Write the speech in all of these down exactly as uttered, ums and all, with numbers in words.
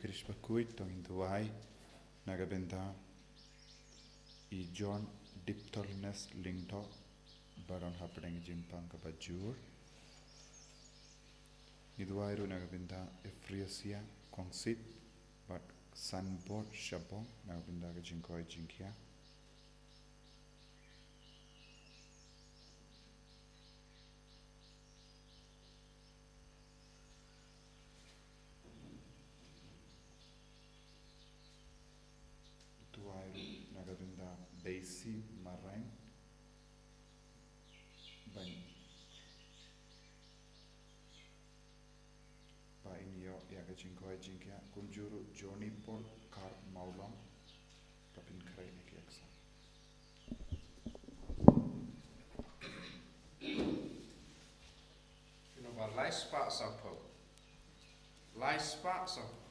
Parish bakhuid, to ngin duwai na ka bynta i John Diptolnes Lyngdoh ba don hapdeng jingpang kaba jur. Ngi duwai ruh na ka bynta Efriesia Kongsit bad Sanbor Shabong na ka bynta ka jingkoit jingkhiah. Duwai ruh na ka bynta Daisy Marang ban ba in ïoh ïa ka jingkoit jingkhiah, kumjuh ruh Johnny Paul Kar Mawlong, ba pynkhreh ïa ki exam. Phi nong ba lai spah saphew. Lai spah saphew.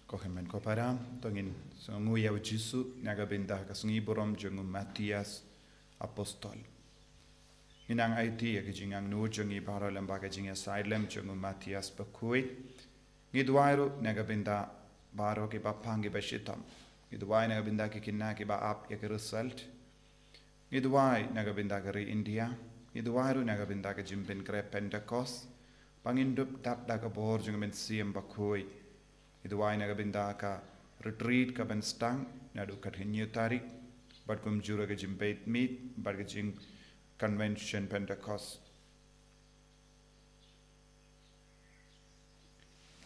Ko hynmen ko para, to ngin sngewnguh ïa u Jisu na ka bynta ka sngi burom jong u Matthias Apostol. Ngi nang aiti ïa ka jingangnud jong ngi baroh lem bad ka jingïasaid lem jong u Matthias bakhuid. Ngi duwai ruh na ka bynta baroh kiba pang kiba shitom. Ngi duwai na ka bynta ki khynnah kiba ap ïa ka result. Ngi duwai na ka bynta ka ri India. Ngi duwai ruh na ka bynta ka jingpynkhreh Pentecost. Ba ngin dup dap da ka bor jong ka Mynsiem Bakhuid. Ngi duwai na ka bynta ka retreat kaban sdang naduh ka hynñiew tarik, bad kumjuh ruh ka jingpeit miet bad ka jing convention Pentecost.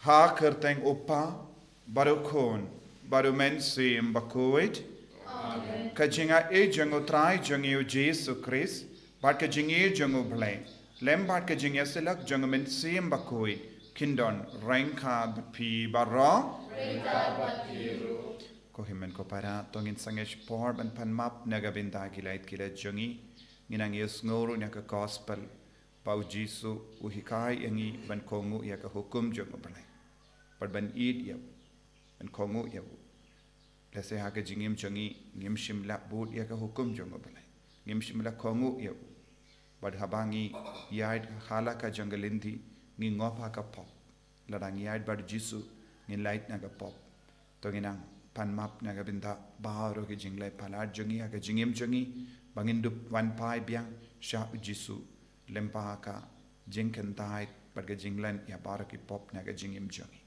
Ha kyrteng u Kpa, bad u Khun, bad u Mynsiem Bakhuid. Amen. Ka jingaiei jong u Trai jong ngi u Jisu Khrist, bad ka jingïeit jong u Blei, lem bad ka jingïasyllok jong u Mynsiem Bakhuid, kin don ryngkat bad phi baroh. Ryngkat bad phi ruh. Ko hynmen ko para, to ngin sangeh por ban pan map na ka bynta ki lait ki lait jong ngi. Ngi nang ïohsngew ruh na ka gospel ba u Jisu u hikai ïa ngi ban kohnguh ïa ka hukum jong u Blei, bad ban ïeit ïa u, ban kohnguh ïa u. Lehse ha ka jingim jong ngi ngim shym la bud ïa ka hukum jong u Blei, ngim shym la kohnguh ïa u. Bad haba ngi ïaid ha la ka jong ka lynti, ngi ngop ha ka pop. Lada ngi ïaid bad u Jisu, ngin lait na ka pop. To ngin nang pan map na ka bynta baroh ki jingleh palat jong ngi ha ka jingim jong ngi, ba ngin dup wan phai biang sha u Jisu, lem bad ka jingkyntait bad ka jinglen ïa baroh ki pop na ka jingim jong ngi.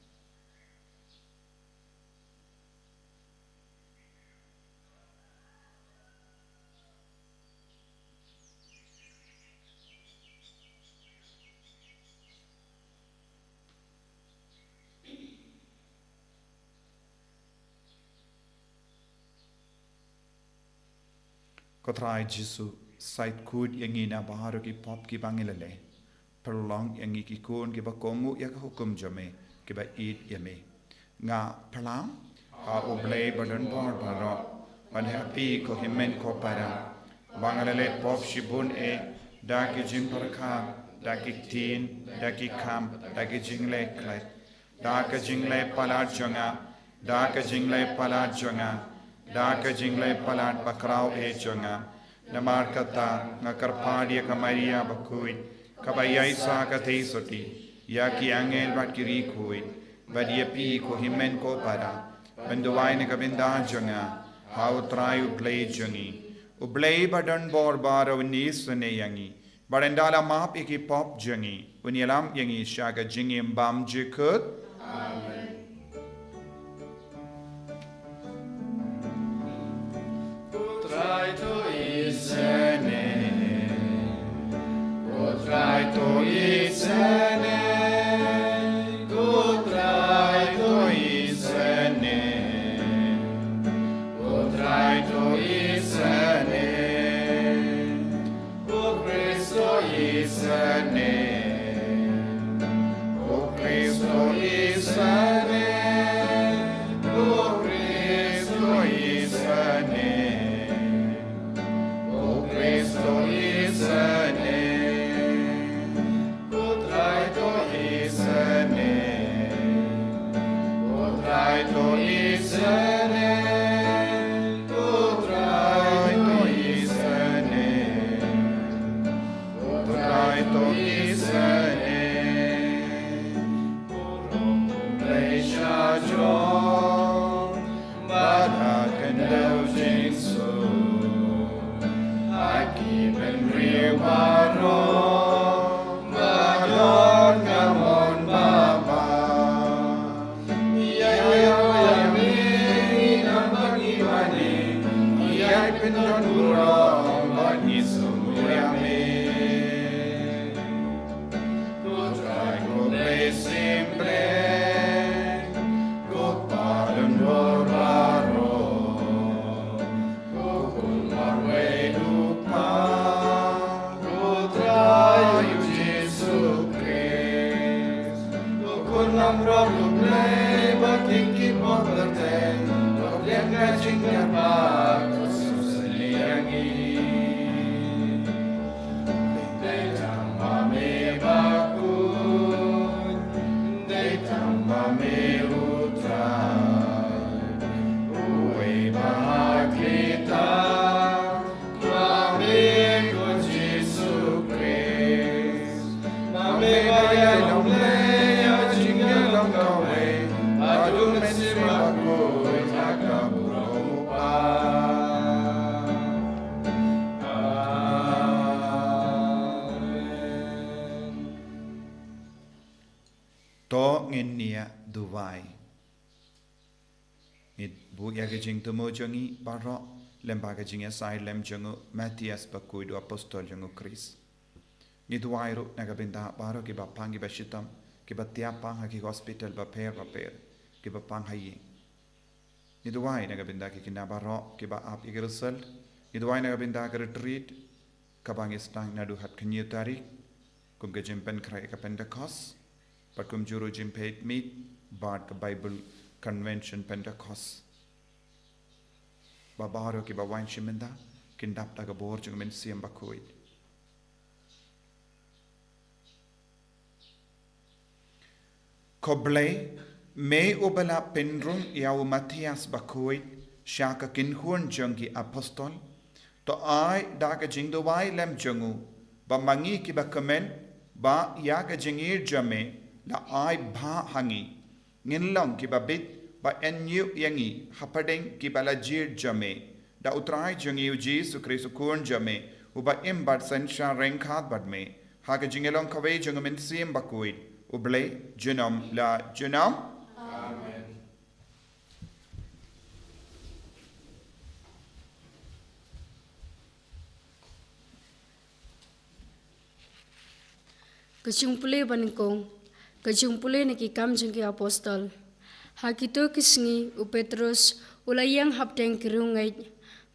Ko Trai Jisu, sait khuid ïa ngi na baroh ki pop kiba ngi la leh. Pynlong ïa ngi ki khun kiba kohnguh ïa ka hukum jong me, kiba ïeit ïa me. Nga pynlong ha u Blei ba don bor baroh, bad ha phi ko hynmen ko para, ba nga la leh pop shibun eh, da ki jingpyrkhat, da ki ktien, da ki kam, da ki jingleh khlem. Da ka jingleh palat jong nga, da ka jingleh palat jong nga, da ka jingleh palat bakhraw eh jong nga. Namar kata nga kyrpad ïa ka Maria bakhuid, kaba ïaid sa ka theisotti, ïa ki angel bad ki riewkhuid, bad ïa phi ko hynmen ko para, ban duwai na ka bynta jong nga ha u Trai u Blei jong ngi. U Blei ba don bor baroh un ïasnoh ïa ngi, bad un da la map ïa ki pop jong ngi, un ïalam ïa ngi sha ka jingim bymjukut. Amen. Ko Trai to isynei, ko Trai to isynei, ko Trai to isynei. Pyndonkam bad ngi sngewbha ïa me. Ko Trai ko Blei Symblein, ko Pa lyngdoh baroh, ko Khun marwei u Kpa, ko Trai u Jisu Khrist, ko Khun langbrot u Blei ba kyrkhu bad kyrteng, ko Liang ka jingkyrpad, ko sngewsih ïa ngi. Dei tang ma me bakhuid, dei tang ma me u Trai, uwei ba ha khlieh tam, ma me ko Jisu Khrist, ma me ba ïalong Blei ha jingïalong kawei, bad u Mynsiem Bakhuid ha ka burom u Kpa. Amen. To ngin ïa duwai. Ngi buh ïa ka jingthmu jong ngi baroh lyngba ka jingïasaid lem jong u Matthias Bakhuid, u apostol jong u Khrist. Ngi duwai ruh na ka bynta baroh kiba pang kiba shitom, kiba thiah pang ha ki hospital bapher bapher, kiba pang ha ïing. Ngi duwai na ka bynta ki khynnah baroh kiba ap ïa ki result. Ngi duwai na ka bynta ka retreat kaba ngi sdang naduh ha ka hynñiew tarik, kum ka jingpynkhreh ïa ka Pentecost, bad kumjuh ruh jingpeit miet bad ka Bible Convention Pentecost. Ba baroh kiba wan shim bynta kin dap da ka bor jong u Mynsiem Bakhuid. Ko Blei, me uba la pynrung ïa u Matthias Bakhuid sha ka kynhun jong ki apostol, to ai da ka jingduwai lem jong u ba ma ngi kiba kmen ba ïa ka jingïeit jong me la ai bha ha ngi, ngin long kiba bit ba ainguh ïa ngi hapdeng kiba la jied jong me, da u Trai jong ngi u Jisu Khrist u Khun jong me, uba im bad synshar ryngkat bad me, ha ka jingïalong kawei jong u Mynsiem Bakhuid, U Blei junom la junom. Amen. Ka jingpule banyngkong, ka jingpule na ki Kam jong ki Apostol. Ha kito ki sngi u Petros u la ïeng hapdeng ki riewngeit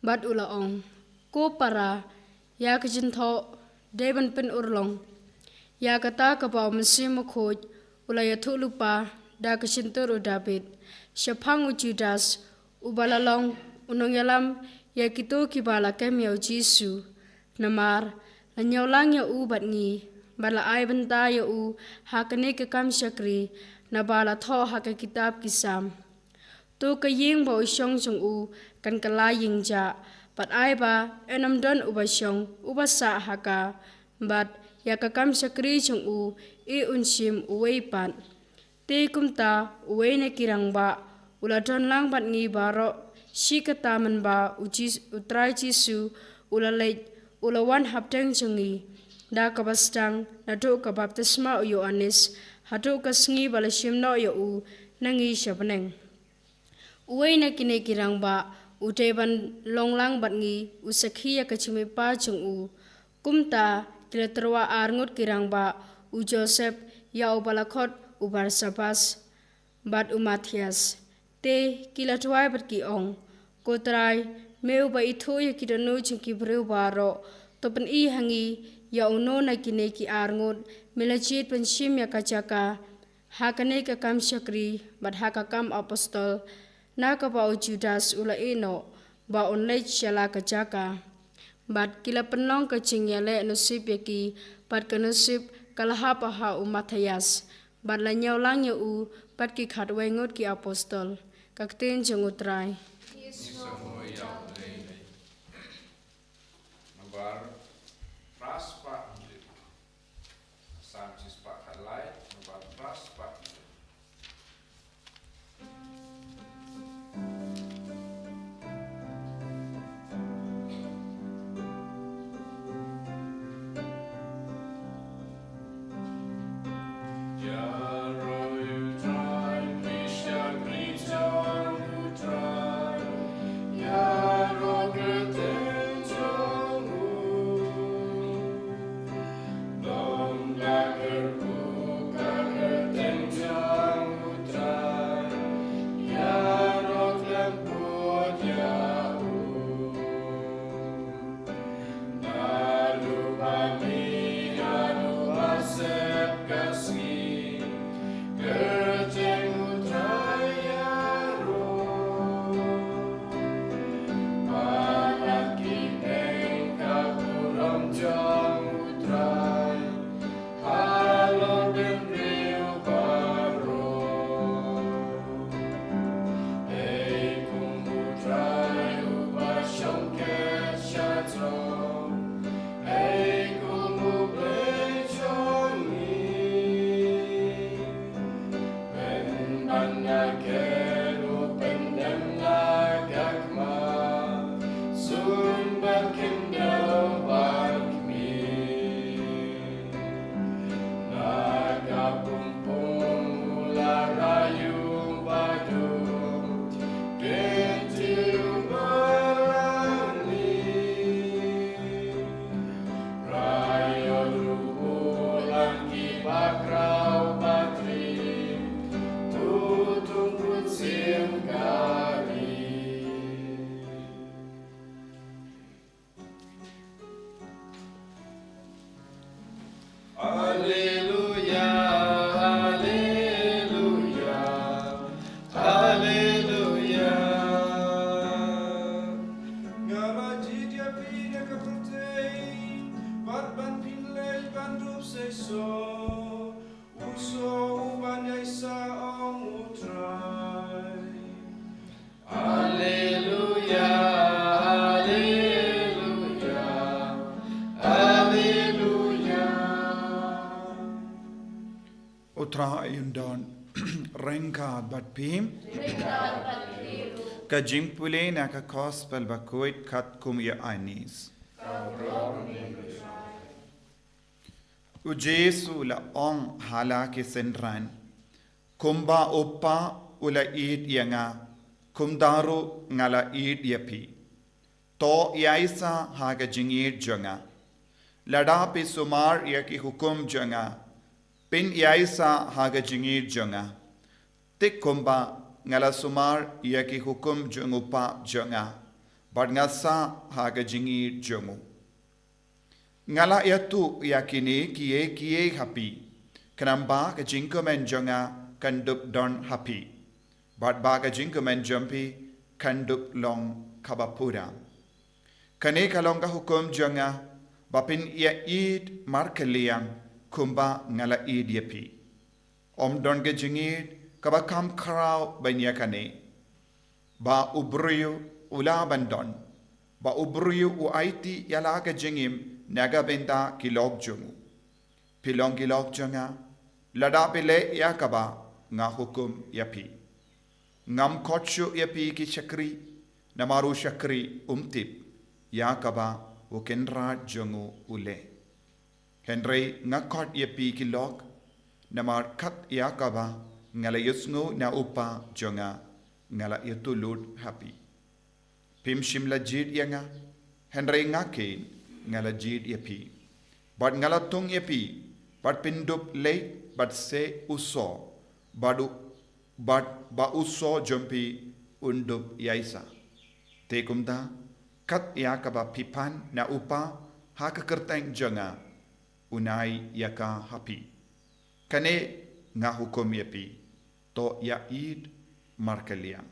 bad u la ong, ko para, ïa ka jingthoh dei ban pynurlong ïa kata kaba u Mynsiem Bakhuid u la ïathuh lypa da ka shyntur u Dabid shaphang u Judas, uba la long u nongïalam ïa kito kiba la kem ïa u Jisu. Namar la ñiewlang ïa u bad ngi, bad la ai bynta ïa u ha kane ka kam shakri, naba la thoh ha ka kitab ki Salm. To ka ïing ba u shong jong u kan kylla ïing jah, bad ai ba yn ym don uba shong uba sah ha ka, bad ïa ka kam shakri jong u, ei un shim uwei pat. Te kumta uwei na ki rangbah u la don lang bad ngi baroh shi katta mynba u Jis-, u Trai Jisu u la leit, u la wan hapdeng jong ngi, da kaba sdang naduh ka baptisma u Ïoannis haduh ka sngi ba la shim noh ïa u na ngi sha bneng. Uwei na kine ki rangbah u dei ban long lang bad ngi u sakhi ïa ka jingmihpat jong u. Kumta ki la tyrwa arngut ki rangbah, u Joseph, ïa uba la khot u Barsabas, bad u Matthias. Te ki la duwai bad ki ong, ko Trai, me uba ithuh ïa ki dohnud jong ki briew baroh, to pyni ha ngi ïa uno na kine ki arngut me la jied ban shim ïa ka jaka ha kane ka kam shakri bad ha ka kam apostol, na kaba u Judas u la ïeh noh ba un leit sha la ka jaka. Bad ki la pynlong ka jingïaleh nusip ïa ki, bad ka nusip ka la hap ha u Matthias, bad la ñiewlang ïa u bad ki khatwei ngut ki apostol. Ka ktien jong u Trai. Number phra spah hynriew. Salm shispah khatlai, number phra spah hynriew. Haleluya, haleluya, haleluya. Nga la jied ïa phi na ka pyrthei, bad ban pynleit ban dup seisoh. U soh uban ïaisah, ong U Trai. Haleluya, haleluya, haleluya. U Trai un don ryngkat bad phi. Ka jingpule na ka Gospel Bakhuid katkum u Ïoannis. U Jisu u la ong ha la ki synran, kumba u Kpa u la ïeit ïa nga, kumta ruh nga la ïeit ïa phi. To ïaisah ha ka jingïeit jong nga. Lada phi sumar ïa ki hukum jong nga, phin ïaisah ha ka jingïeit jong nga, thik kumba nga la sumar ïa ki hukum jong u Kpa jong nga, bad nga sah ha ka jingïeit jong u. Nga la ïathuh ïa kine kiei kiei ha phi, khnang ba ka jingkmen jong nga kan dup don ha phi, bad ba ka jingkmen jong phi kan dup long kaba pura. Kane ka long ka hukum jong nga, ba phin ïa ïeit markylliang kumba nga la ïeit ïa phi. Ym don ka jingïeit kaba kham khraw ban ïa kane, ba u briew u lah ban don, ba u briew u aiti ïa la ka jingim na ka bynta ki lok jong u. Phi long ki lok jong nga lada phi leh ïa kaba nga hukum ïa phi. Ngam khot shuh ïa phi ki shakri, namar u shakri um tip ïa kaba u kynrad jong u u leh. Hynrei nga khot ïa phi ki lok, namar kat ïa kaba nga la ïohsngew na u Kpa jong nga, nga la ïathuh lut ha phi. Phim shym la jied ïa nga, hynrei nga keiñ nga la jied ïa phi. Bad nga la thung ïa phi, bad phin dup leit bad seh u soh, bad u, bad ba u soh jong phi un dup ïaisah. Te kumta, kat ïa kaba phi pan na u Kpa ha ka kyrteng jong nga, un ai ïa ka ha phi. Kane nga hukum ïa phi, to ïa ïeit markylliang.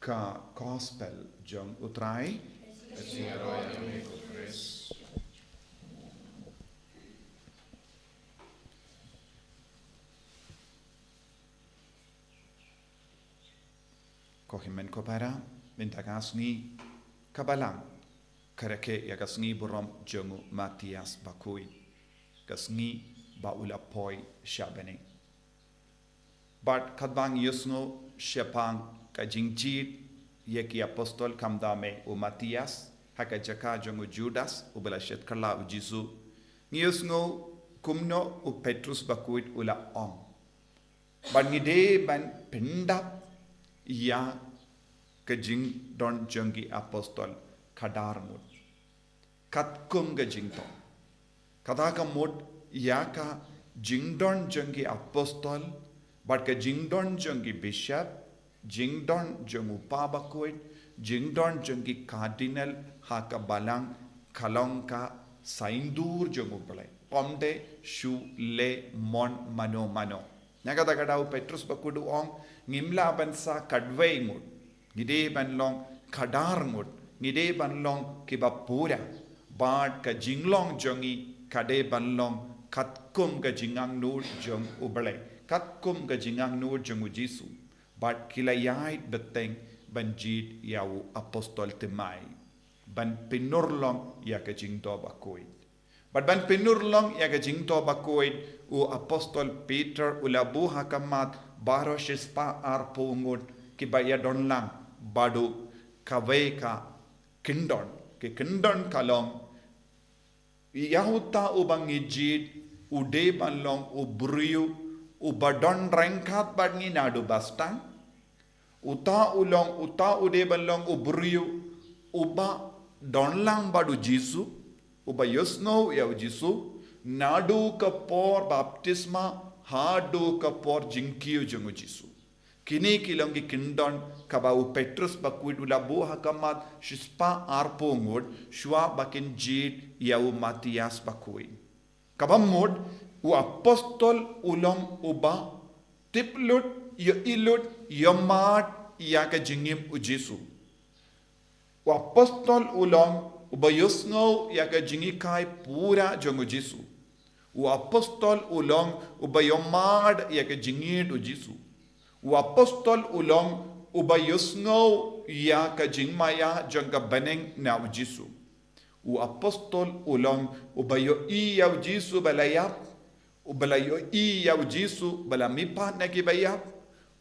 Ka Gospel jong u Trai. Ko hynmen ko para, mynta ka sngi ka Balang ka rakhe ïa ka sngi burom jong u Matthias Bakhuid, ka sngi ba u la poi sha bneng. Bad katba ngi ïohsngew shaphang ka jingjied ïa ki apostol, khamtam eh u Matthias ha ka jaka jong u Judas uba la shet kylla u Jisu, ngi ïohsngew kumno u Petrus Bakhuid u la ong. Bad ngi dei ban pyndap ïa ka jingdon jong ki apostol khadar ngut, katkum ka jingthmu. Kata ka mut ïa ka jingdon jong ki apostol, bad ka jingdon jong ki bishop, jingdon jong u Kpa Bakhuid, jingdon jong ki cardinal ha ka Balang, ka long ka saiñdur jong u Blei. Ym dei shu leh mon mano mano. Na kata ka daw u Petrus Bakhuid u ong, ngim lah ban sah katwei ngut. Ngi dei ban long khadar ngut, ngi dei ban long kiba pura. Bad ka jinglong jong ngi ka dei ban long katkum ka jingangnud jong u Blei, katkum ka jingangnud jong u Jisu. Bad ki la ïaid bteng ban jied ïa u apostol thymmai, ban pynurlong ïa ka jingthmu bakhuid. Bad ban pynurlong ïa ka jingthmu bakhuid, u apostol Peter u la buh ha ka mat baroh shispah arphew ngut kiba ïadon lang bad u, kawei ka kyndon. Ka kyndon ka long, ïa uta uba ngi jied u dei ban long u briew uba don ryngkat bad ngi naduh ba sdang. Uta u long, uta u dei ban long u briew uba don lang bad u Jisu, uba ïohsngew ïa u Jisu naduh ka por baptisma haduh ka por jingkiew jong u Jisu. Kine ki long ki kyndon kaba u Petrus bakhuid u la buh ha khmat shispah arphew ngut shuwa ba kin jied ïa u Matthias bakhuid. Kaba mut, u apostol u long uba tip lut, ïohi lut, ïohmad ïa ka jingim u Jisu. U apostol u long uba ïohsngew ïa ka jinghikai pura jong u Jisu. U apostol u long uba ïohmad ïa ka jingïeid u Jisu. U apostol u long uba ïohsngew ïa ka jingmaïa jong ka bneng na u Jisu. U apostol u long uba ïohi ïa u Jisu ba la ïap, uba la ïohi ïa u Jisu ba la mihpat na ki ba ïap,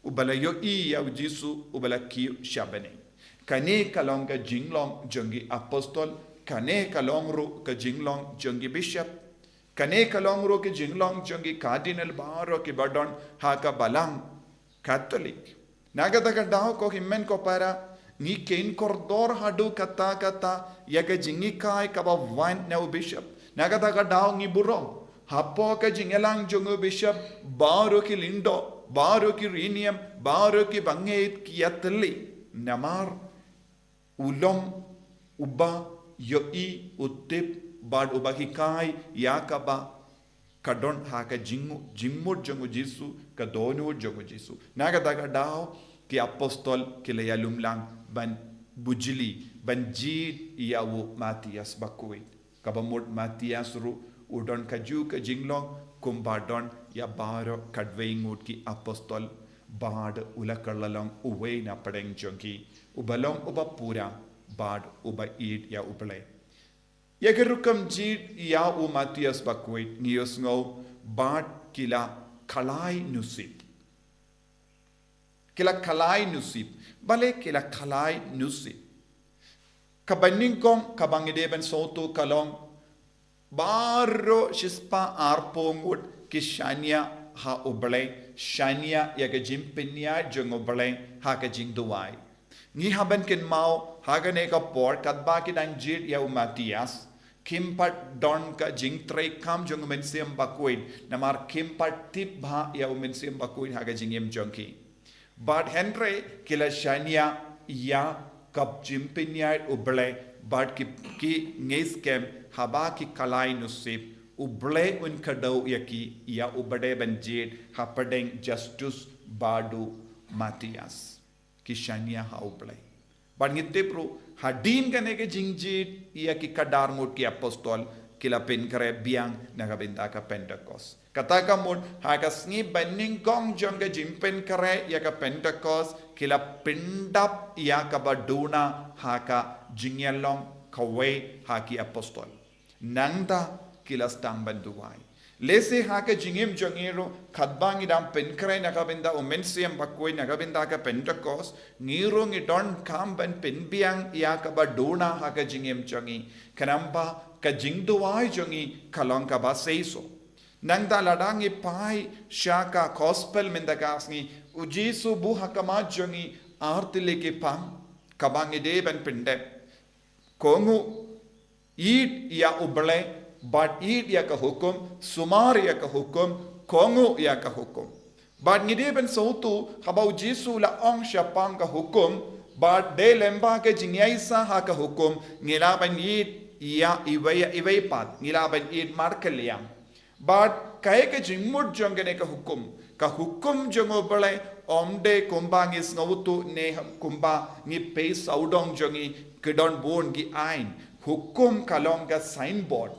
uba la ïohi ïa u Jisu uba la kiew sha bneng. Kane ka long ka jinglong jong ki apostol, kane ka long ruh ka jinglong jong ki bishop, kane ka long ruh ka jinglong jong ki cardinal baroh kiba don ha ka balang Katholik. Na kata ka daw ko hynmen ko para, ngi kheiñ kordor haduh katta katta ïa ka jinghikai kaba wan na u bishop. Na kata ka daw ngi burom hapoh ka jingïalang jong u bishop, baroh ki lyngdoh, baroh ki riewniam, baroh ki bangeit ki ïatylli. Namar u long uba ïohi, u tip bad uba hikai ïa kaba ka don ha ka jing, jingmut jong u Jisu, ka dohnud jong u Jisu. Na kata ka daw ki apostol ki la ïalumlang ban bujli, ban jied ïa u Matthias bakhuid. Kaba mut Matthias ruh u don kajuh ka jinglong kumba don ïa baroh khatwei ngut ki apostol, bad u la kylla long uwei na pdeng jong ki, uba long uba pura bad uba ïeid ïa u Blei. Ïa ka rukom jied ïa u Matthias bakhuid ngi ïohsngew bad ki la khlaiñ nusip. Ki la khlaiñ nusip. Balei ki la khlaiñ nusip? Kaba nyngkong kaba ngi dei ban sngewthuh ka long, baroh shispah arphew ngut ki shaniah ha u Blei, shaniah ïa ka jingpynïaid jong u Blei ha ka jingduwai. Ngi hap ban kynmaw ha kane ka por katba ki dang jied ïa u Matthias, kim pat don ka jingtreikam jong u Mynsiem Bakhuid, namar kim pat tip bha ïa u Mynsiem Bakhuid ha ka jingim jong ki. Bad hynrei ki la shaniah ïa ka jingpynïaid u Blei, bad ki, ki ngeit skhem haba ki khlaiñ nusip, u Blei un kdew ïa ki, ïa uba dei ban jied hapdeng Justus bad u Matthias. Ki shaniah ha u Blei. Bad ngi tip ruh, hadien kane ka jingjied ïa ki khatar ngut ki apostol, ki la pynkhreh biang na ka bynta ka Pentekost. Kata ka mut, ha ka sngi banyngkong jong ka jingpynkhreh ïa ka Pentekost, ki la pyndap ïa kaba duna ha ka jingïalong kawei ha ki apostol. Nangta ki la sdang ban duwai. Lehse ha ka jingim jong ngi ruh, katba ngi dang pynkhreh na ka bynta u Mynsiem Bakhuid, na ka bynta ka Pentekost, ngi ruh ngi donkam ban pynbiang ïa kaba duna ha ka jingim jong ngi. Khnang ba ka jingduwai jong ngi ka long kaba seisoh. Nangta lada ngi peit sha ka gospel mynta ka sngi, u Jisu buh ha khmat jong ngi ar tylli ki phang, kaba ngi dei ban pyndep. Kohnguh, ïeid ïa u Blei, bad ïeid ïa ka hukum, sumar ïa ka hukum, kohnguh ïa ka hukum. Bad ngi dei ban sngewthuh, haba u Jisu u la ong shaphang ka hukum, bad dei lyngba ka jingïaisah ha ka hukum, ngi lah ban ïeid ïa iwei ïa iwei pat, ngi lah ban ïeid markylliang. Bad kaei ka jingmut jong kane ka hukum? Ka hukum jong u Blei ym dei kumba ngi sngewthuh ne kumba ngi peit sawdong jong ngi, ki don bun ki aiñ. Hukum ka long ka signboard.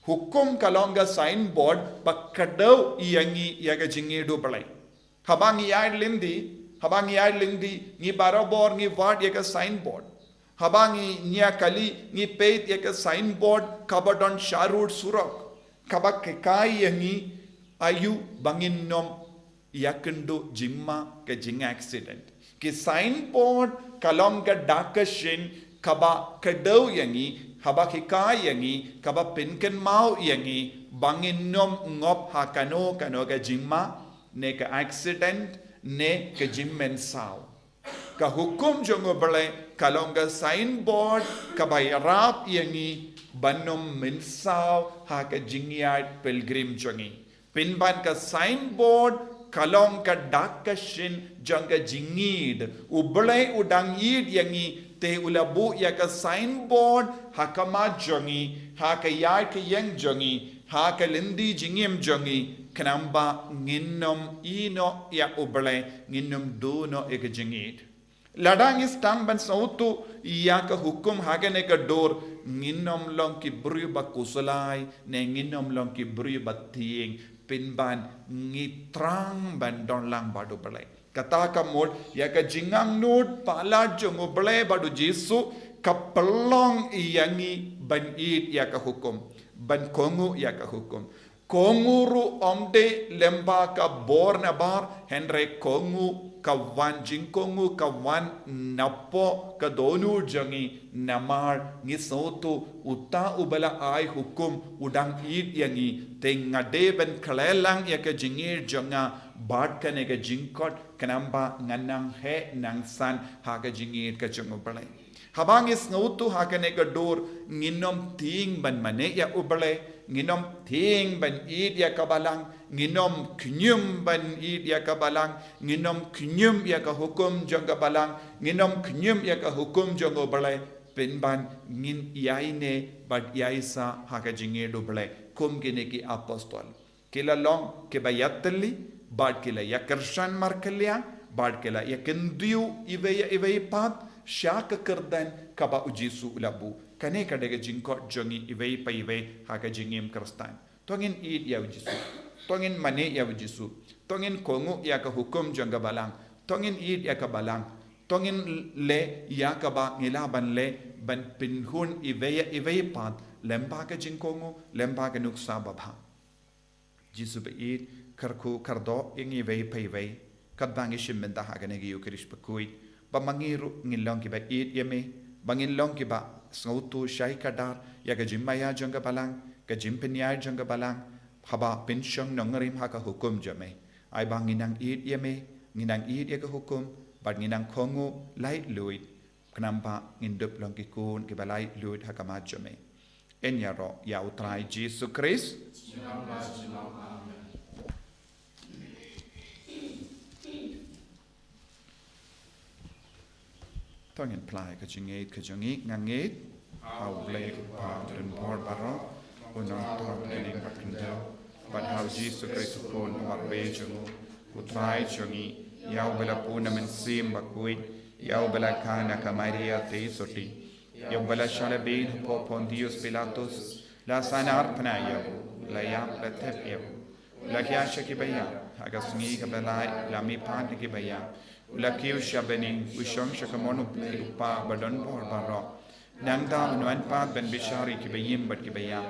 Hukum ka long ka signboard ba kdew ïa ngi ïa ka jingïeid u Blei. Haba ngi ïaid lynti, haba ngi ïaid lynti, ngi barabor ngi wad ïa ka signboard. Haba ngi ïakali, ngi peit ïa ka signboard kaba don sharud surok, kaba hikai ïa ngi aïu ba ngin nym ïakynduh jingma ka jingaccident. Ki signboard ka long ka dak ka shin kaba kdew ïa ngi, haba hikai ïa ngi, kaba pynkynmaw ïa ngi ba ngin nym ngop ha kano kano ka jingma, ne ka accident, ne ka jingmynsaw. Ka hukum jong u Blei ka long ka signboard kaba ïarap ïa ngi ban nym mynsaw ha ka jingïaid pilgrim jong ngi. Pynban ka signboard Ka long ka dak ka shin jong ka jingïeid. U Blei u dang ïeid ïa ngi, te u la buh ïa ka signboard ha ka mat jong ngi, ha ka ïaid ka ïeng jong ngi, ha ka lynti jingim jong ngi, khnang ba ngin ym ïehnoh ïa U Blei, ngin ym duh noh ïa ka jingïeid. Lada ngi sdang ban sngewthuh ïa ka hukum ha kane ka dur, ngin ym long ki briew ba khuslai, ne ngin ym long ki briew ba tieng, pynban ngi thrang ban don lang bad U Blei. Kata ka mut, ïa ka jingangnud palat jong U Blei bad U Jisu, ka pynlong ïa ngi ban ïeid ïa ka hukum, ban kohnguh ïa ka hukum. Kohnguh ruh ym dei lyngba ka bor nabar, hynrei kohnguh ka wan, jingkohnguh ka wan napoh ka dohnud jong ngi, namar ngi sngewthuh uta uba la ai hukum u dang ïeid ïa ngi, te nga dei ban khleh lang ïa ka jingïeid jong nga bad kane ka jingkoit, khnang ba ngan nang heh nang san ha ka jingïeid ka jong U Blei. Haba ngi sngewthuh ha kane ka dur, ngin ym tieng ban mane ïa U Blei, ngin ym tieng ban ïeid ïa ka balang, ngin ym khñium ban ïeid ïa ka balang, ngin ym khñium ïa ka hukum jong ka balang, ngin ym khñium ïa ka hukum jong U Blei, pynban ngin ïaineh bad ïaisah ha ka jingïeid U Blei, kum kine ki apostol. Ki la long kiba ïatylli, bad ki la ïakyrshan markylliang, bad ki la ïakyndiah iwei ïa iwei pat sha ka kyrdan kaba U Jisu u la buh. Kane ka dei ka jingkoit jong ngi iwei pa iwei ha ka jingim Khristan. To ngin ïeid ïa U Jisu. To ngin mane ïa U Jisu. To ngin kohnguh ïa ka hukum jong ka balang. To ngin ïeid ïa ka balang. To ngin leh ïa kaba ngi lah ban leh ban pynhun iwei ïa iwei pat lyngba ka jingkohnguh, lyngba ka nuksa babha. Jisu ba ïeid, kyrkhu kyrdoh ïa ngi iwei pa iwei, katba ngi shim bynta ha kane ka Eukharist bakhuid, ba ma ngi ruh ngin long kiba ïeid ïa me, ba ngin long kiba sngewthuh shai kdar ïa ka jingmaïa jong ka balang, ka jingpynïaid jong ka balang, haba pynshong nongrim ha ka hukum jong me. Ai ba ngin nang ïeid ïa me, ngin nang ïeid ïa ka hukum, bad ngin nang kohnguh laitluid, khnang ba ngin dup long ki khun kiba laitluid ha khmat jong me. Yn ïaroh ïa U Trai Jisu Khrist. To ngin phla ïa ka jingïeid ka jong ngi, nga ngeit ha U Blei U Kpa badonbor baroh, U Nongpynim bad Khyndew, bad ha U Jisu Khrist U Khun uba kyrduh jong U Trai jong ngi, ïa uba la pun na Mynsiem Bakhuid, ïa uba la khang na ka Maria Theisotti, ïa uba la shah lade hapoh Pontius Pilatus, la sahnarphna ïa u, la ïap, la thep ïa u, la hiar sha ki baïap, ha ka sngi kaba lai la mihpat na ki baïap, u la kiew sha bneng, u shong sha kamon U Blei U Kpa badonbor baroh. Nangta un wan pat ban bishar ïa ki baïm bad ki baïap.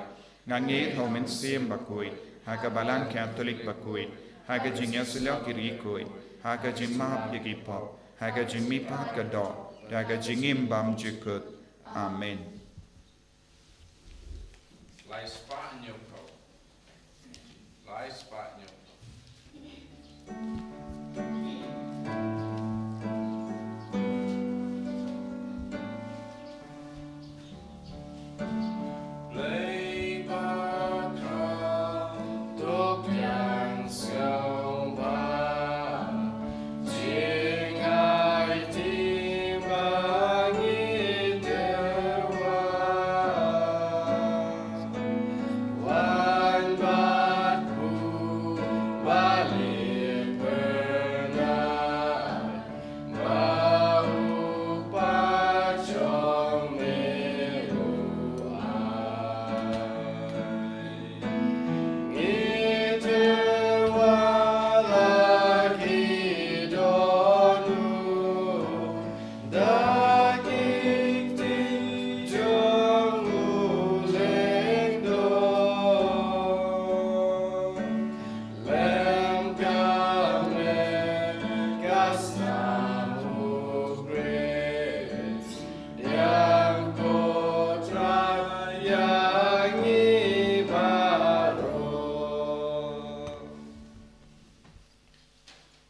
Nga ngeit ha U Mynsiem Bakhuid, ha ka Balang Katholik bakhuid, ha ka jingïasyllok ïa ki riewkhuid, ha ka jingmap ïa ki pop, ha ka jingmihpat ka doh, ha ka jingim bymjukut. Amen. Lai spah hynñiew phew. Lai spah hynñiew phew.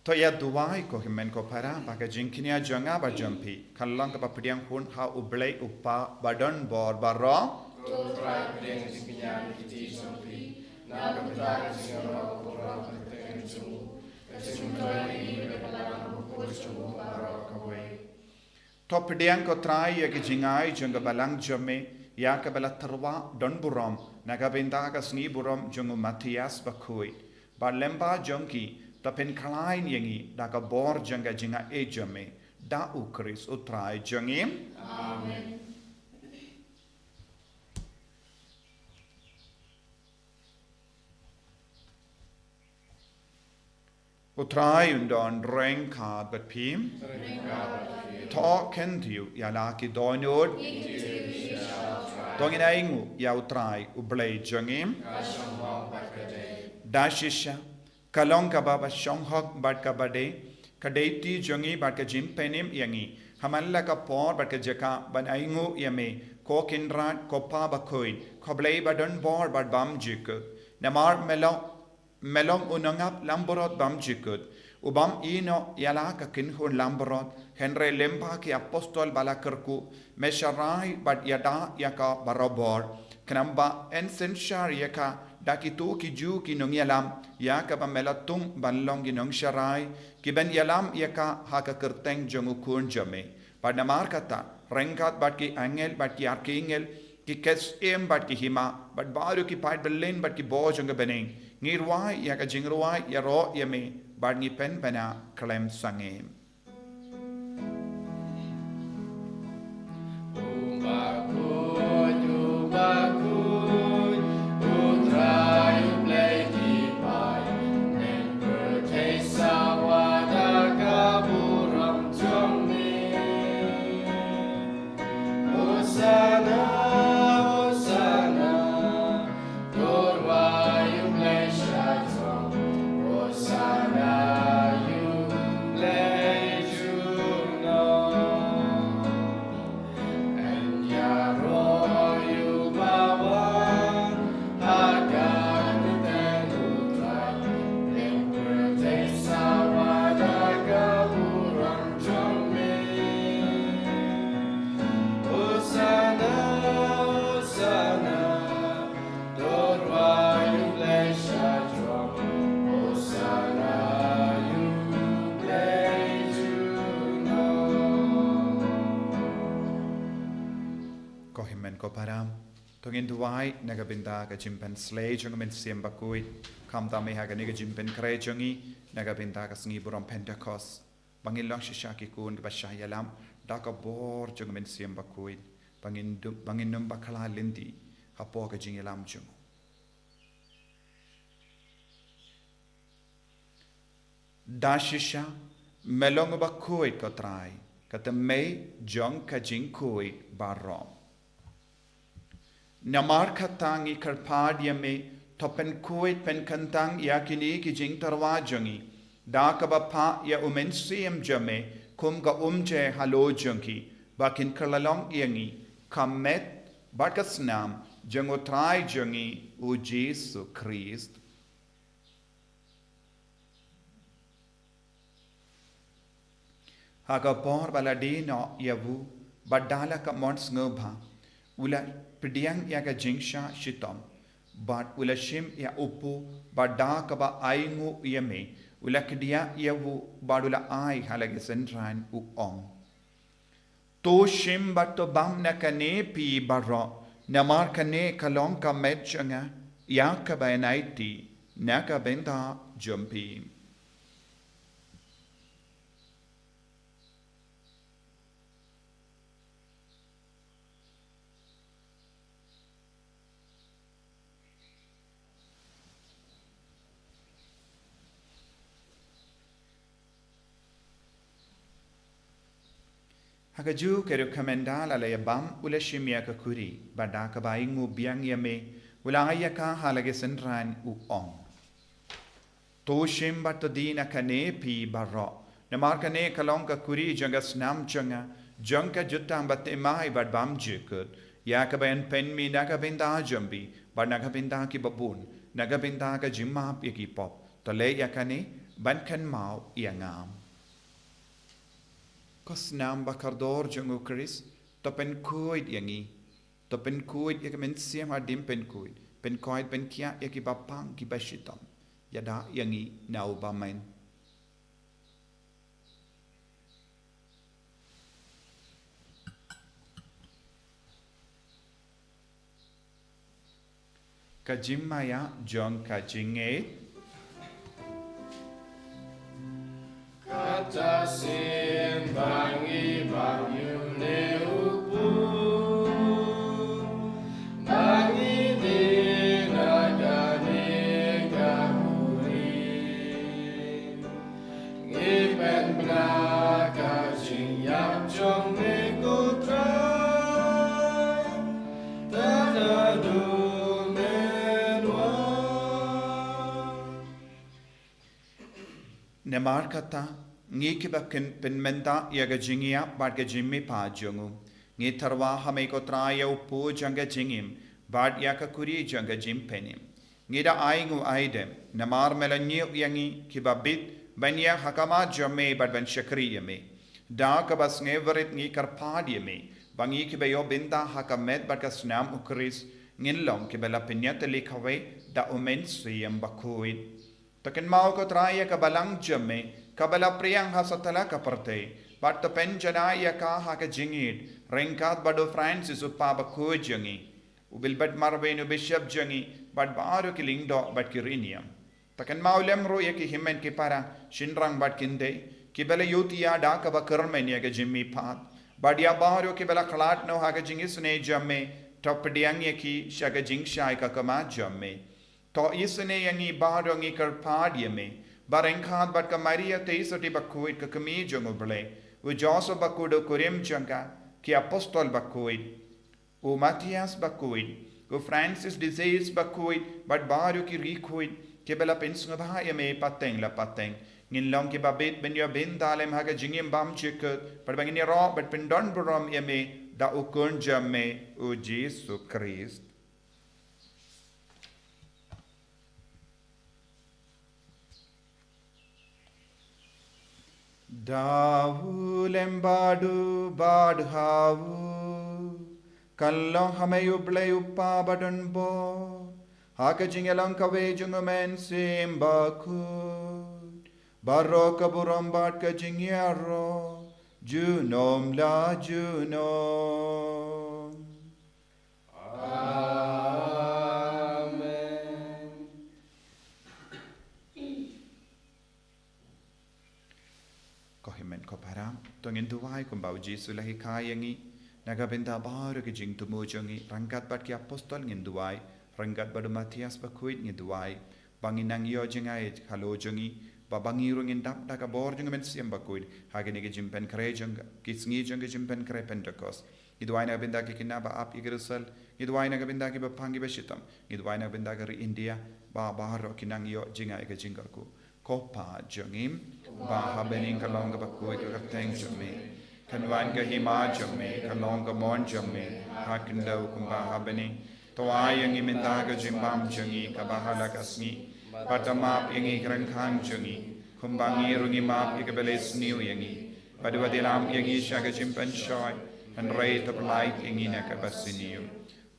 To ïa duwai ko hynmen ko para, ba ka jingkñia jong nga bad jong phi kan long kaba pdiang hun ha U Blei U Kpa badonbor baroh. Ko Trai, pdiang jingkñia na ki kti jong phi, na ka bynta ka jingïaroh ka pura ka kyrteng jong u. Ka To pdiang ko Trai ïa ki jingai jong ka balang jong me, ïa kaba la tyrwa don burom na ka bynta ka sngi burom jong u Matthias Bakhuid. Bad lyngba jong ki, to pynkhlaiñ ïa ngi da ka bor jong ka jingaiei jong me, da u Khrist u Trai jong ngi. Amen. U Trai un don ryngkat bad phi. To kyntiew ïa la ki dohnud. To ngin ainguh ïa u Trai u Blei jong ngi. Da shisha, ka long kaba shong hok bad kaba dei, ka dei ti jong ngi bad ka jingpynim ïa ngi ha man la ka por bad ka jaka ban ainguh ïa me, ko Kynrad, ko Pa Bakhuid, ko Blei ba don bor bad bymjukut. Namar me long Me long u nongap langbrot bymjukut, u bym ïehnoh ïa la ka kynhun langbrot, hynrei lyngba ki apostol ba la kyrkhu, me sharai bad ïada ïa ka barabor. Khnang ba yn synshar ïa ka da kito ki ju ki nongïalam, ïa kaba me la tung ban long ki nongsharai, ki ban ïalam ïa ka ha ka kyrteng jong u Khun jong me. Bad namar kata, ryngkat bad ki angel, bad ki archangel, ki ksiem, bad ki hima, bad baroh ki paid byllien, bad ki bor jong ka bneng, ngi rwai ïa ka jingrwai ïaroh ïa me, bad ngi pynbna khlem sangeh. Ko hynmen ko para, to ngin duwai na ka bynta ka jingpynsleh jong ka Mynsiem Bakhuid, khamtam eh ha kane ka jingpynkhreh jong ngi na ka bynta ka sngi burom Pentekost. Ba ngin long shisha ki khun kiba shah ïalam da ka bor jong ka Mynsiem Bakhuid. Ba ngin dum, ba ngin ym bakla lynti hapoh ka jingïalam jong u. Da shisha, me long uba khuid ko Trai, ka tymmen jong ka jingkhuid baroh. Namar kata ngi kyrpad ïa me, to pynkhuid pynkyntang ïa kine ki jingtyrwa jong ngi da kaba phah ïa u Mynsiem jong me kum ka umjer halor jong ki, ba kin kylla long ïa ngi ka met bad ka snam jong u Trai jong ngi u Jisu Khrist. Ha ka por ba la die noh ïa u, bad da la ka mon sngewbha, u la pdiang ïa ka jingshah shitom, bad u la shim ïa u pud, bad da kaba ainguh ïa me, u la kdiah ïa u, bad u la ai ha la ki synran, u ong: To shim bad to bam na kane phi baroh, namar kane ka long ka met jong nga, ïa kaba yn aiti na ka bynta jong phi. Ha kajuh ka rukom ynda la ïa bam, u la shim ïa ka khuri, bad da kaba ainguh biang ïa me, u la ai ïa ka ha la ki synran, u ong: To shim bad to die na kane phi baroh, namar kane ka long ka khuri jong ka snam jong nga, jong ka jutang bathymmai bad bymjukut, ïa kaba yn pynmih na ka bynta jong phi bad na ka bynta kiba bun, na ka bynta ka jingmap ïa ki pop. To leh ïa kane ban kynmaw ïa nga. Ko snam ba kordor jong u Khrist, to pynkhuid ïa ngi. To pynkhuid ïa ka mynsiem hadien pynkhuid, pynkoit pynkhiah ïa kiba pang kiba shitom. Ïada ïa ngi na u bymman. Ka jingmaïa jong ka jingngeit. Kata sien ba ngi bam ïa u ne u pu, ba ngi dih na kane ka khuri. Ngi pynbna ka jingïap jong me ko Trai, tad haduh men wan. Namar kata, ngi kiba kin pynmynta ïa ka jingïap bad ka jingmihpat jong u, ngi tyrwa ha me ko Trai ïa u pu jong ka jingim bad ïa ka khuri jong ka jingpynim. Ngi da ainguh aidem, namar me la ñiew ïa ngi kiba bit ban ïeng ha khmat jong me bad ban shakri ïa me. Da kaba sngewrit ngi kyrpad ïa me ba ngi kiba ïoh bynta ha ka met bad ka snam u Khrist ngin long kiba la pynïatylli kawei da u Mynsiem Bakhuid. To kynmaw ko Trai ïa ka balang jong me kaba la pdiang ha satlak ka pyrthei, bad to pynjanai ïa ka ha ka jingïeit ryngkat bad u Francis u Papa bakhuid jong ngi, u Bilbert Marweiñ u Bishop jong ngi, bad baroh ki lyngdoh bad ki riewniam. To kynmaw lem ruh ïa ki hynmen ki para, shynrang bad khyndai, kiba la ïohi ïa da kaba kyrmen ïa ka jingmihpat, bad ïa baroh kiba la khlad noh ha ka jingisynei jong me, to pdiang ïa ki sha ka jingshai ka khmat jong me. To isynei ïa ngi baroh, ngi kyrpad ïa me, ba ryngkat bad ka Maria Theisotti bakhuid ka kmie jong u Blei, u Joseph bakhuid u kurim jong ka, ki apostol bakhuid, u Matthias bakhuid, u Francis de Sales bakhuid, bad baroh ki riewkhuid kiba la pynsngewbha ïa me pateng la pateng, ngin long kiba bit ban ïoh bynta lem ha ka jingim bymjukut, bad ba ngin ïaroh bad pyndonburom ïa me da u Khun jong me u Jisu Khrist. Da u lem bad u bad ha u, kan long ha me u Blei u Kpa badonbor, ha ka jingïalong kawei jong u Mynsiem Bakhuid, baroh ka burom bad ka jingïaroh junom la junom. Amen. Ko hynmen ko para, to ngin duwai kumba u Jisu u la hikai ïa ngi. Na ka bynta baroh ki jingthmu jong ngi, ryngkat bad ki apostol ngin duwai, ryngkat bad u Matthias bakhuid ngin duwai, ba ngin nang ïoh jngai halor jong ngi, ba ba ngi ruh ngin dap da ka bor jong u Mynsiem Bakhuid ha kine ki jingpynkhreh jong ka, ki sngi jong ki jingpynkhreh Pentekost. Ngi duwai na ka bynta ki khynnah ba ap ïa ki result. Ngi duwai na ka bynta kiba pang kiba shitom. Ngi duwai na ka bynta ka ri India, ba baroh kin nang ïoh jngai ka jingkyrkhu. Ko Pa jong ngi ba ha bneng, ka long kaba khuid ka kyrteng jong me. Kan wan ka hima jong me, ka long ka mon jong me ha khyndew kumba ha bneng. To ai ïa ngi mynta ka jingbam jong ngi kaba ha la ka sngi. Bad to map ïa ngi ki ryngkang jong ngi, kumba ngi ruh ngi map ïa kiba leh sniew ïa ngi. Bad wat ïalam ïa ngi sha ka jingpynshoi, hynrei to pyllait ïa ngi na kaba sniew.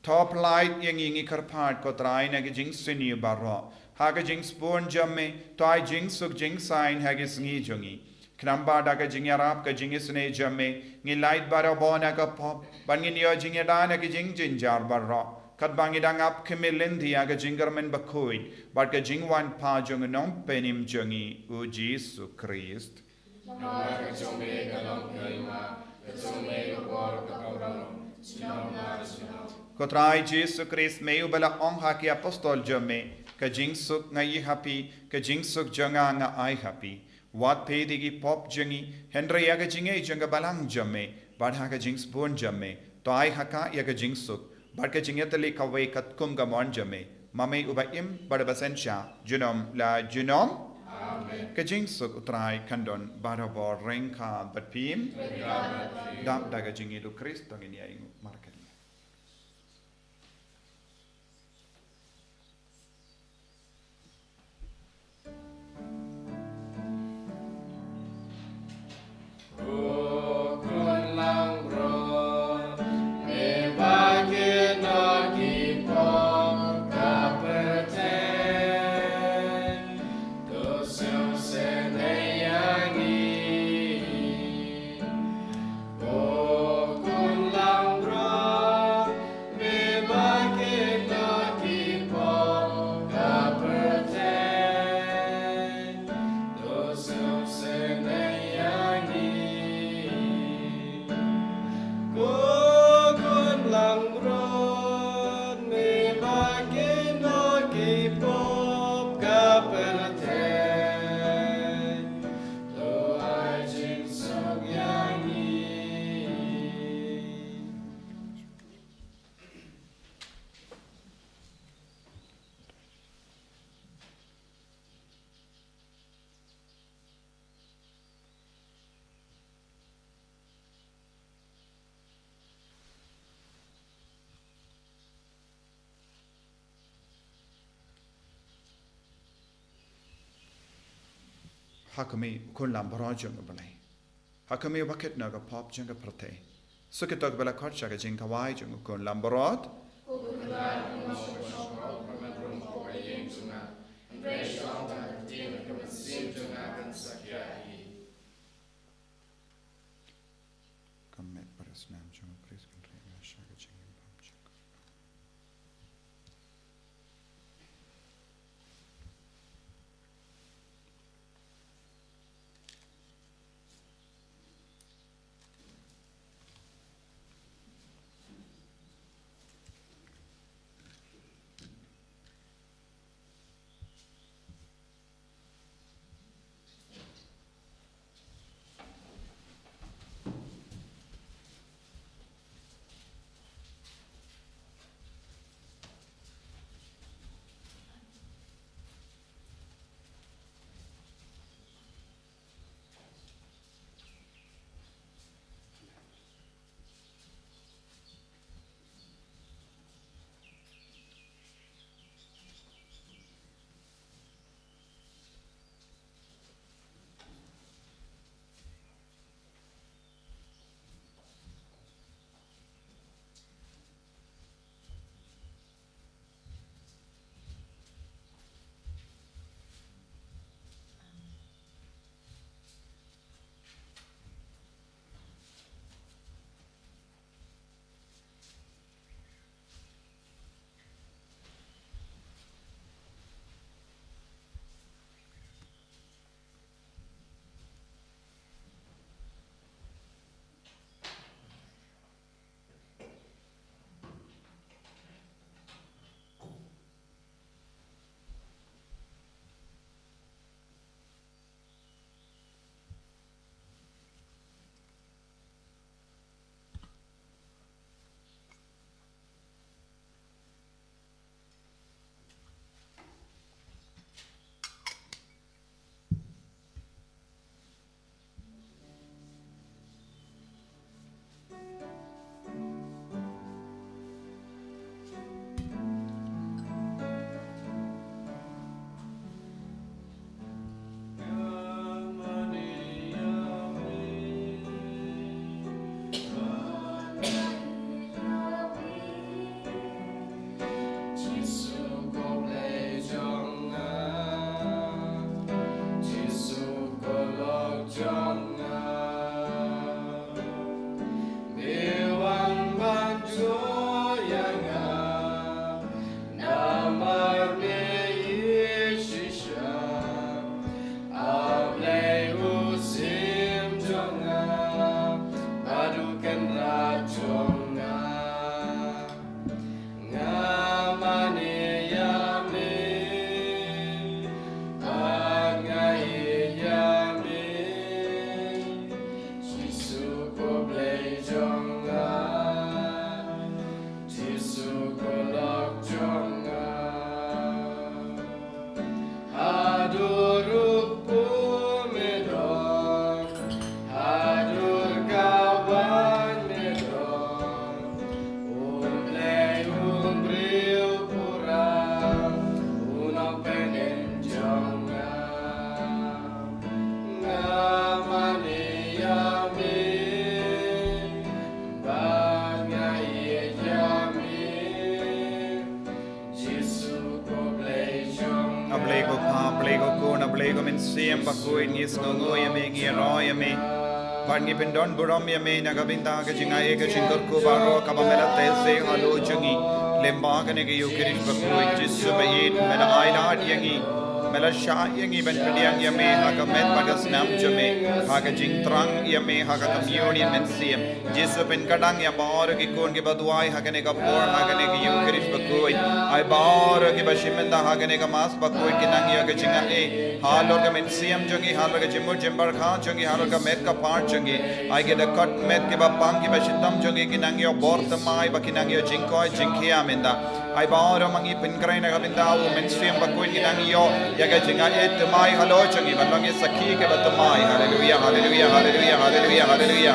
To pyllait ïa ngi, ngi kyrpad ko Trai, na ka jingsniew baroh. Ha ka jingsbun jong me, to ai jingsuk jingsaiñ ha ki sngi jong ngi. Khnang ba da ka jingïarap ka jingisynei jong me, ngin lait barabor na ka pop, bad ngin ïoh jingïada na ki jingjynjar baroh, katba ngi dang ap khmih lynti ïa ka jingkyrmen bakhuid bad ka jingwan pat jong u Nongpynim jong ngi, u Jisu Khrist. Namar ka jong me ka long ka hima, ka jong me ka bor kaba bun, junom la junom. Ko Trai Jisu Khrist, me uba la ong ha ki apostol jong me, ka jingsuk nga ai ha phi, ka jingsuk jong nga nga ai ha phi. Wat peit ïa ki pop jong ngi, hynrei ïa ka jingngeit jong ka balang jong me, bad ha ka jingsbun jong me, to ai ha ka ïa ka jingsuk bad ka jingïatylli kawei katkum ka mon jong me, ma me uba im bad uba synshar junom la junom. Amen. Ka jingsuk u Trai kan don barabor ryngkat bad phi. Dap da ka jingïeit u Khrist, to ngin ïa ainguh markylliang. Ha khmih, u Khun Langbrot jong U Blei. Ha khmih, uba kit noh ïa ka pop jong ka pyrthei. Sa kito kiba la khot sha ka jingkhawai jong u Khun Langbrot. Ka met bad ka snam jong u Khrist kan trei ïa nga sha ka jingim bymjukut. Namar me i shisha, A Blei u Syiem jong nga, bad u Kynrad jong nga. Nga mane ïa me, bad nga ïeit ïa me. Jisu ko Blei jong nga, Jisu ko lok jong nga. Haduh ruh kum me don, haduh ka wan me don, um leh um briew pura, u Nongpynim jong nga. Nga mane ïa me, bad nga ïeit ïa me. Jisu ko Blei jong nga. A Blei ko Kpa, A Blei ko Khun, A Blei ko Mynsiem Bakhuid, ngi sngewnguh ïa me, ngi ïaroh ïa me. Bad ngi pyndon burom ïa me na ka bynta ka jingaiei ka jingkyrkhu baroh kaba me la teh seh halor jong ngi. Lyngba kane ka Ïukharist Bakhuid, Jisu ba ïeit, me la ailad ïa ngi. Me la shah ïa ngi ban pdiang ïa me ha ka met bad ka snam jong me, ha ka jingthrang ïa me ha ka Komunion Mynsiem. Jisu pynkyrdan ïa baroh ki khun kiba duwai ha kane ka por, ha kane ka Ïukharist Bakhuid. Ai baroh kiba shim bynta ha kane ka Mass Bakhuid ki nang ïoh ka jingaiei halor ka mynsiem jong ngi, halor ka jingmut jingpyrkhat jong ngi, halor ka met ka phad jong ngi. Ai ki dkhot met kiba pang kiba shitom jong ngi ki nang ïoh bor thymmai, ba ki nang ïoh jingkoit jingkhiah mynta. Ai baroh ma ngi pynkhreh na ka bynta u Mynsiem Bakhuid, ki nang ïoh ïa ka jingaiei thymmai halor jong ngi ban long ki sakhi kiba thymmai. Haleluia, haleluia, haleluia, haleluia, haleluia.